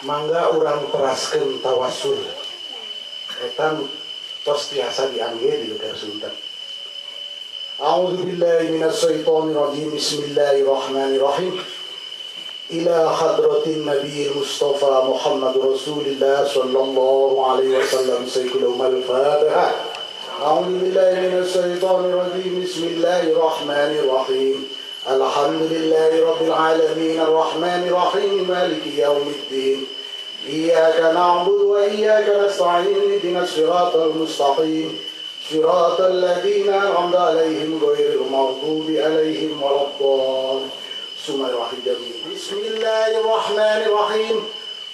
Mangga urang teraskeun tawasul. Eta tos tiasa diangge di geger sunten. A'udzu billahi minasyaitonir rajim. Bismillahirrahmanirrahim. Ila hadratin Nabiyil Mustafa Muhammad Rasulillah sallallahu alaihi wasallam sayyidul al-Fatihah. A'udzu billahi minasyaitonir rajim. Bismillahirrahmanirrahim. Alhamdulillahi rabbil alamin arrahmanir rahim maliki yaumiddin. Iyyaka na'budu wa iyyaka nasta'in ihdinas siratal mustaqim. Siratal ladzina an'amta 'alaihim ghairil maghdubi 'alaihim waladdallin. Bismillahirrahmanirrahim.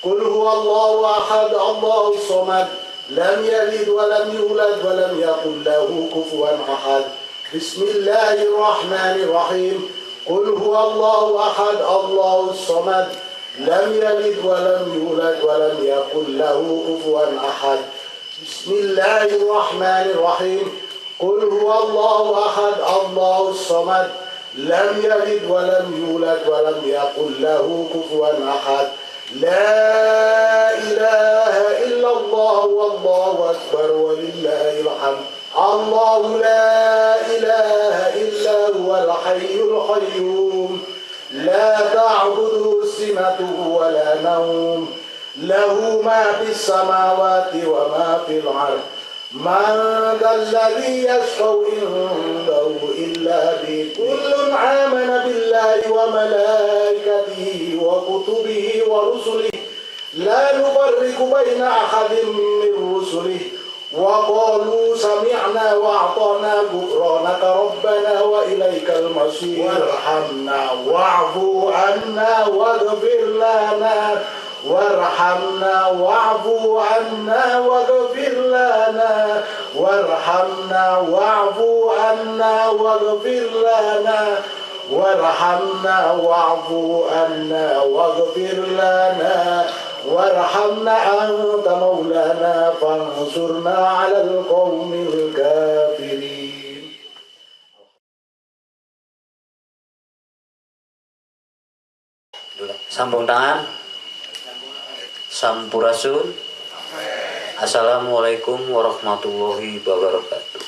Qul huwallahu ahad, Allahus samad, lam yalid wa lam yulad wa lam yakul lahu kufuwan ahad. Bismillahirrahmanirrahim. Qul huwallahu ahad, Allahus samad, lam yalid wa lam yulad wa lam yakul lahu kufuwan ahad. Bismillahirrahmanirrahim. Qul huwallahu ahad, Allahus samad, lam yalid wa lam yulad wa lam yakul lahu kufuwan ahad. La ilaha illallah wallahu akbar walillahil hamd. Allahu la ilaha illa huwal hayyul qayyum. La ta'khudhuhu sinatun wa la nawm. Lahu ma fis samawati wa ma fil ard. Man dzalladzi yashfa'u 'indahu illa bi kullun amana billahi wa malaikatihi wa kutubihi wa rusulihi la nufarriqu baina ahadin min rusulihi wa qalu sami'na wa ata'na ghufranaka rabbana wa ilaikal masir. Warhamna wa'fu 'anna waghfir lana. Warhamna wa'fu 'anna waghfir lana. Warhamna wa'fu 'anna waghfir lana. Warhamna wa'fu 'anna waghfir lana. Warhamna anta maulana fansurna 'alal qaumil kafirin. Sambung tangan. Sampurasun. Assalamualaikum warahmatullahi wabarakatuh.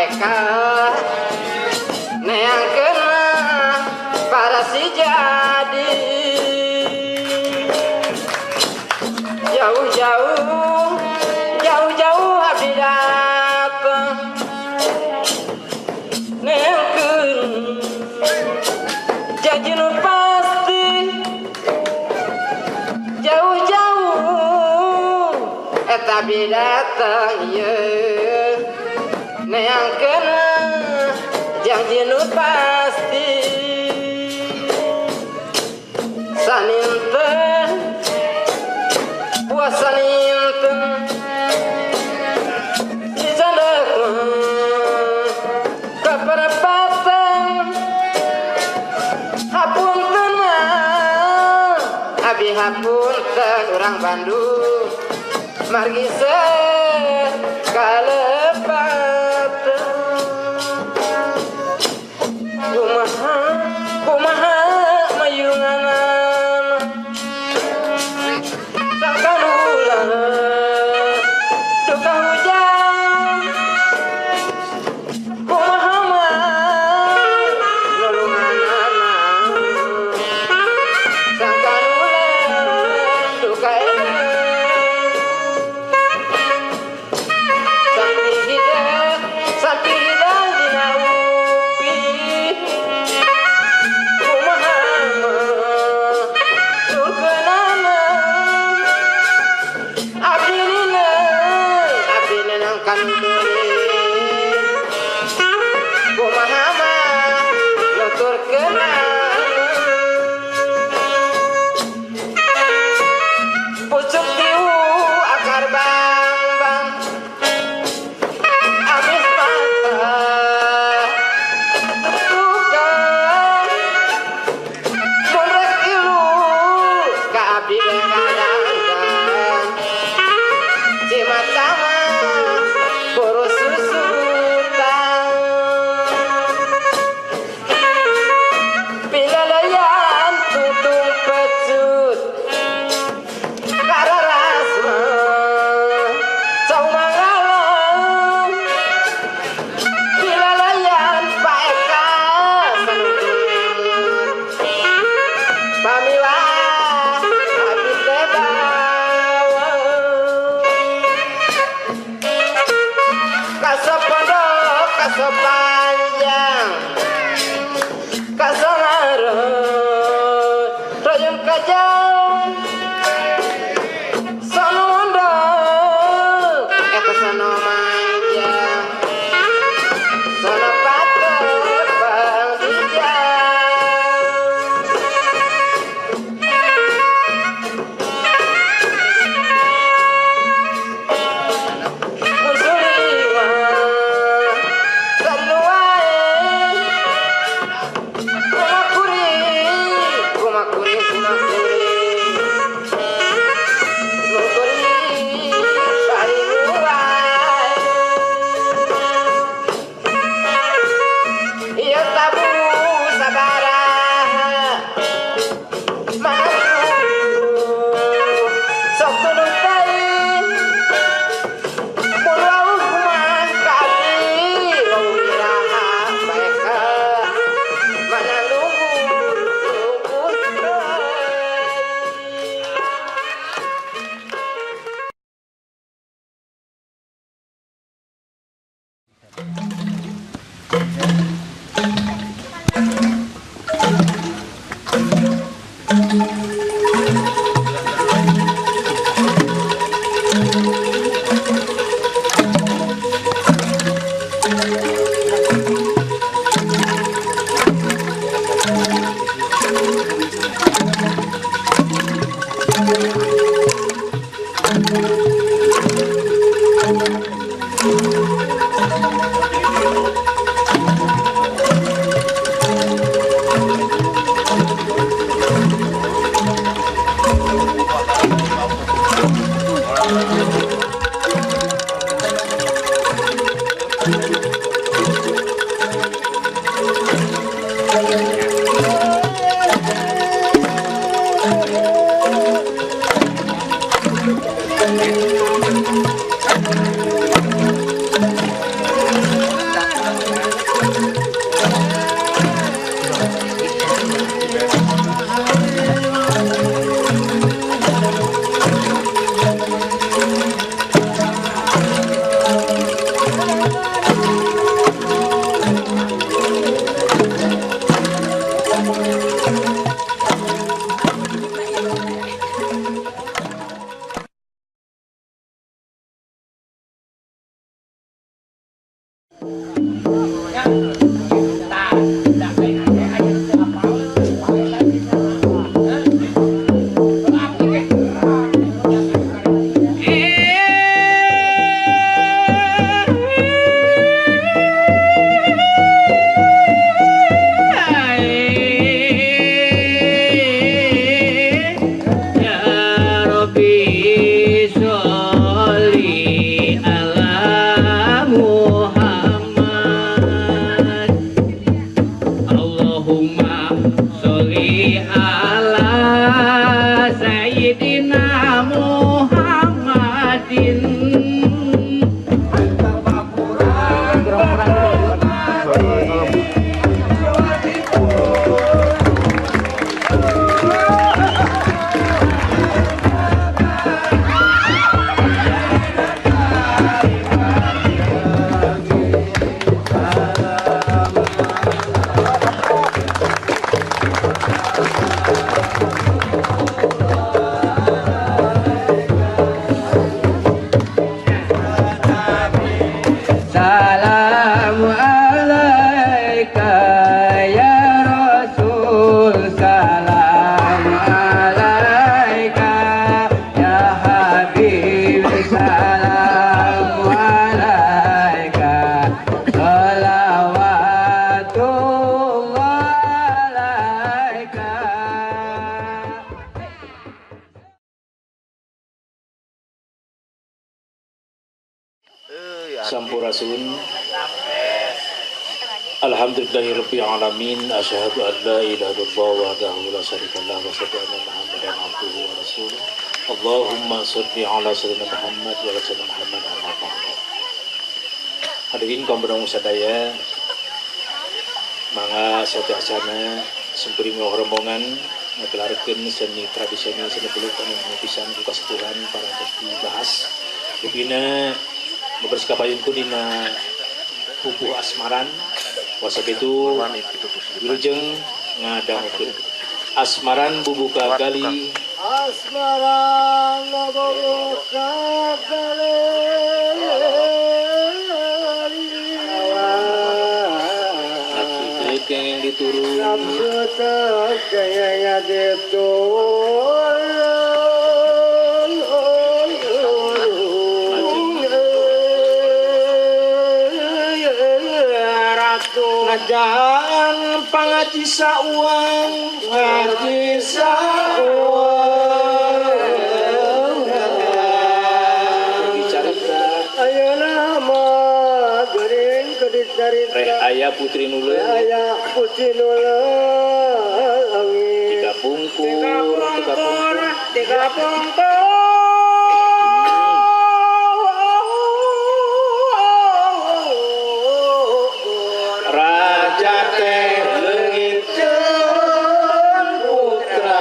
Eka neangkeun para si jadi jauh-jauh jauh-jauh abdi datang neangkeun janji nu pasti jauh-jauh eta abdi datang ieu neangkeun janji nu pasti saninten puasa ninten dicandakeun ka perapatan hapunten mah abi hapunten urang Bandung margi sekalepatan kumaha kumaha mayunganan sangkan ulah duka hujan kumaha mah nulunganana sangkan ulah duka edan sampi hidang dina upi kumaha mah nulkeunana abdi ninang abdi ninang kanturin kumaha mah nuturkeunana pucuk tiu akar bambang amis mata tukang murek ilu ka abdi kadang cimatama boro susutan pilalayan tutung pecut kararasma cau mangalang pilalayan Pak Eka sanutur pamiwa abdi teh bawa kasapondok kasapanjang kasangaro royong kajang sono mondok eta sono manjang sono patepang dijang mun suliwa sarua wae Alhamdulillahirabbil alamin, asyhadu an la ilaha illallah wahdahu la syarikalah wa asyhadu anna Muhammadan abduhu wa rasuluh. Allahumma sholli ala sayyidina Muhammad wa ala sayyidina Muhammad amma ba'du. Hadirin kaum berang sadaya, mangga sateuacana simkuring rombongan ngagelarkeun seni tradisional seni peluk anu pisan ku kasepuhan para tos dibahas. Rupina beberes kapayunku dina pupuh asmaran. Wasap itu wilujeng ngadangukeun asmaran bubuka gali, asmaran bubuka gali, nafsu teu kenging diturun, nafsu teu kenging diturun, ngajaan pangaji sauang, ngaji sauang, dicarita ayeuna mah geuring keur dicarita, reh aya putri nu leungit, aya putri nu leungit, tiga pungkur, tiga pungkur, tiga pungkur. Raja teh leungit jeung putra.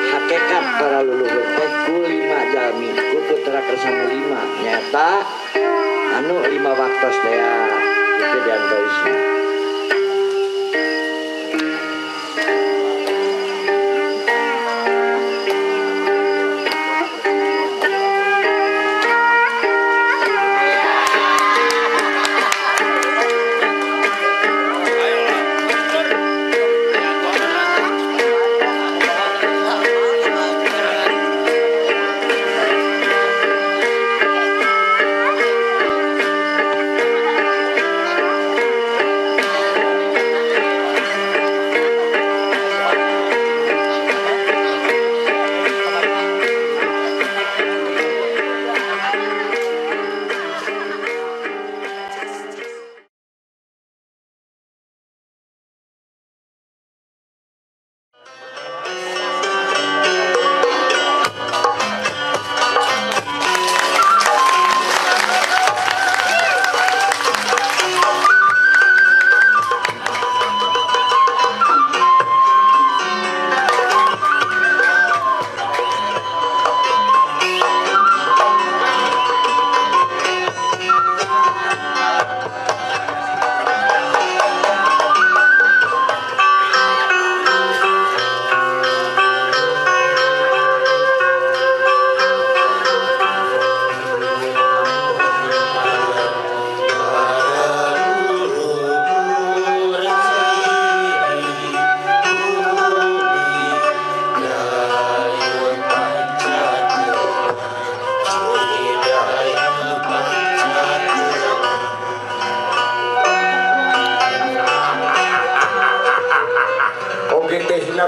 Hakikat para leluhur teh ku lima jalmi ku putra kersanu lima nyata anu lima waktos teh itu diantawisna.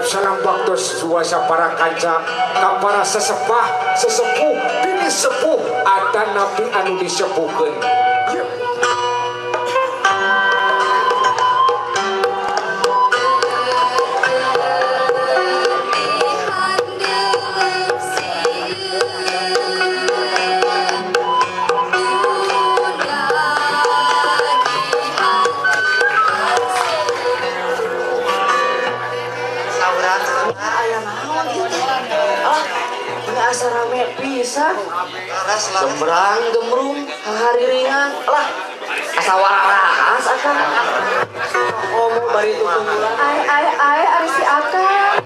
Salam waktu suasa para kanca ka para sesepah sesepuh pilih sepuh ada nabi anu disepuhkeun. Gembrang gemrung hari ringan lah asa waras akang ngomong bari tutunggulan ai ai ai ari si akang.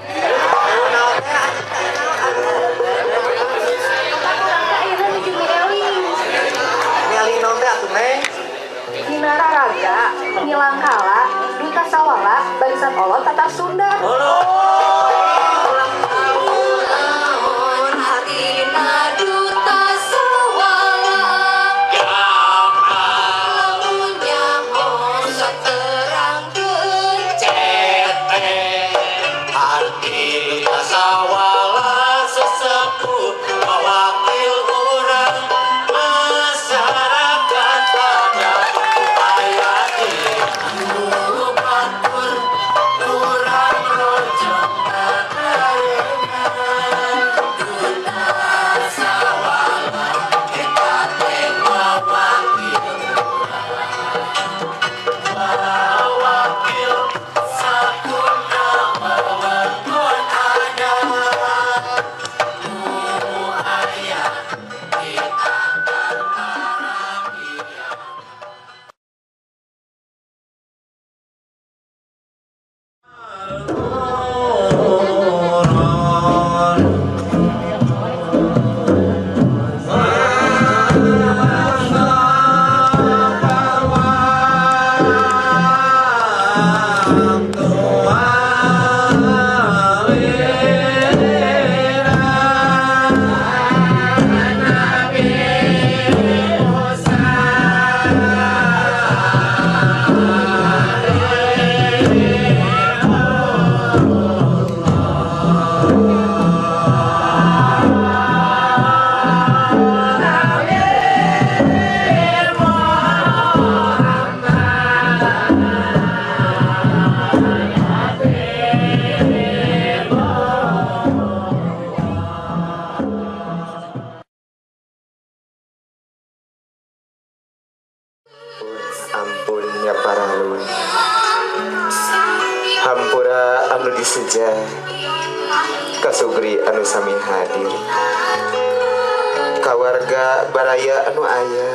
Duta sawala sesepuh mewakil orang masyarakat pada ayat batur urang rojong barengan. Duta sawala eta teh mewakil mewakil sakuna wewengkon adat nu aya di Tatar Arabia. Ampun ya paralun, hampura anu diseja, kasugri anu sami hadir, kawarga baraya anu aya,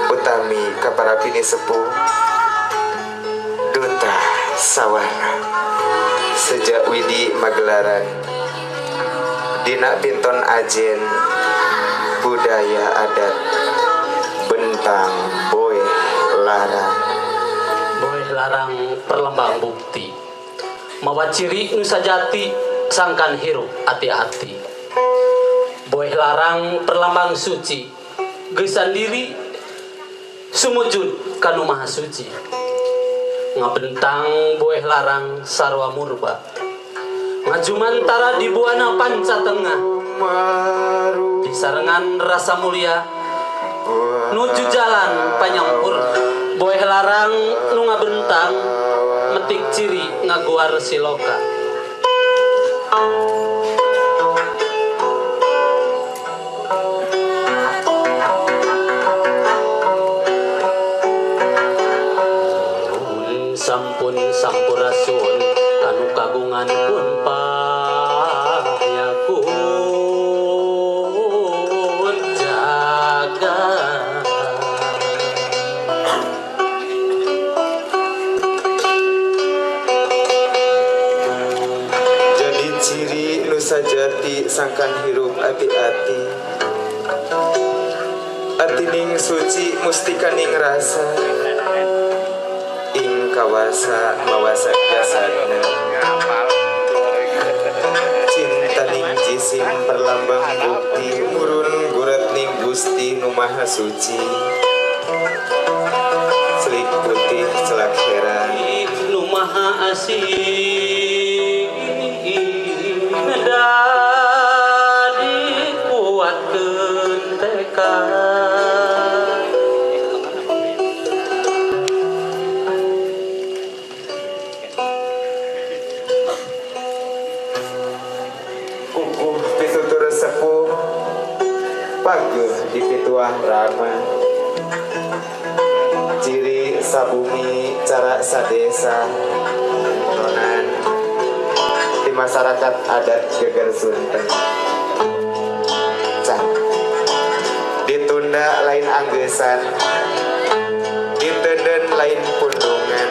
utami ka para pini sepuh, duta sawara, sejak widi magelaran, dina pinton ajen, budaya adat, bentang boeh larang. Boeh larang perlembang bukti mawa ciri nu sajati sangkan hirup hati-hati. Boeh larang perlambang suci geusan diri sumujud kanu maha suci. Ngabentang boeh larang sarwa murba ngajumantara di buana panca tengah disarengan rasa mulia nuju jalan panyampur. Boeh larang nu ngabentang metik ciri ngaguar siloka. Sampun sampurasun kanu kagungan pun payakun jaga. Jadi ciri nu sajati sangkan hirup ati-ati, atining suci mustikaning rasa, ing kawasa mawasa jasadna, cintaning jisim perlambang bukti murun guratning Gusti nu Maha Suci, celik putih celak heran nu maha asih dadi kuatkeun tekad. Kukuh pitutur sepuh pageuh di pituah rama, ciri sabumi cara sadesa nonan di masyarakat adat Geger Sunten. Cah ditunda lain anggesan, ditenden lain pundungan,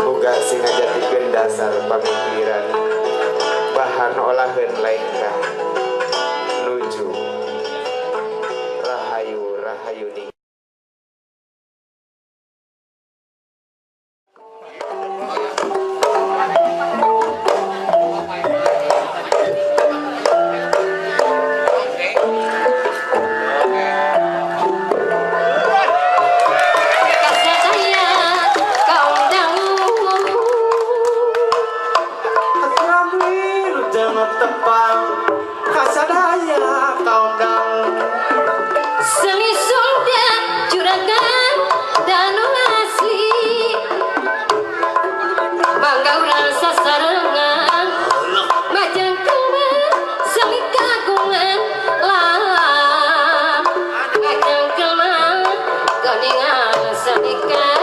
boga sing ngajatikeun dasar pamikiran, bahan olaheun lengkah nuju rahayu rahayu ning. Wilujeng tepang kasadaya kaundang. Seni Sunda juragan danu asli bangga urang sasarengan majang kembar seni kagungan lah majang kembar goningan seni kagungan.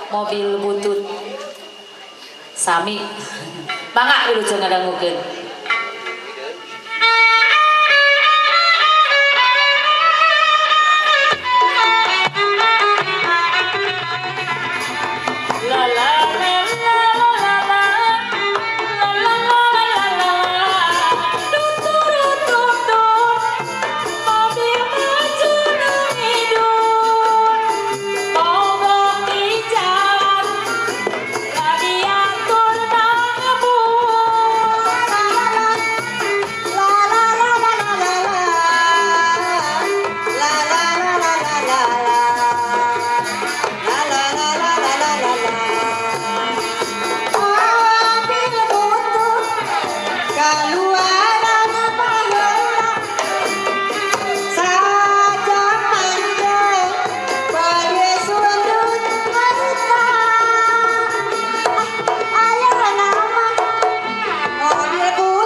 Mobil butut sami mangga wilujeng ngadangukeun. La la la la la la la la la la la. Mobilku.